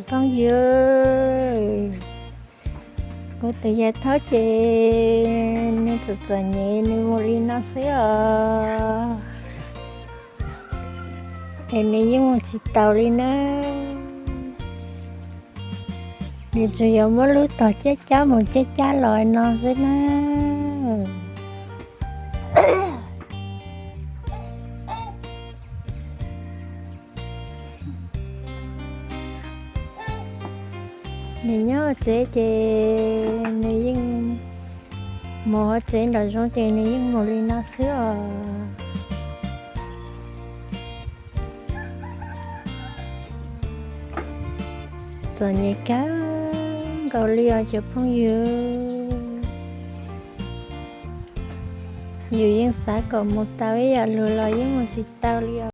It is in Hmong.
Phooj ywg, kuv tus yawg Thaub ces nws txom txom nyem nws mus li no xwb os, es nws yeej mus tsis taus li na. Nws tsuas yog muab lub tog cab cab mus cab cab los no xwb na. Nws nyob hauv tsev ces nws yeej, mus hauv tsev nraum zoov ces nws yeej mus li no xwb os. Txom nyem kawg nkaus li os cov phooj ywg. Yus yeej xav kom mus tau ib yam lug los yeej mus tsis tau li os.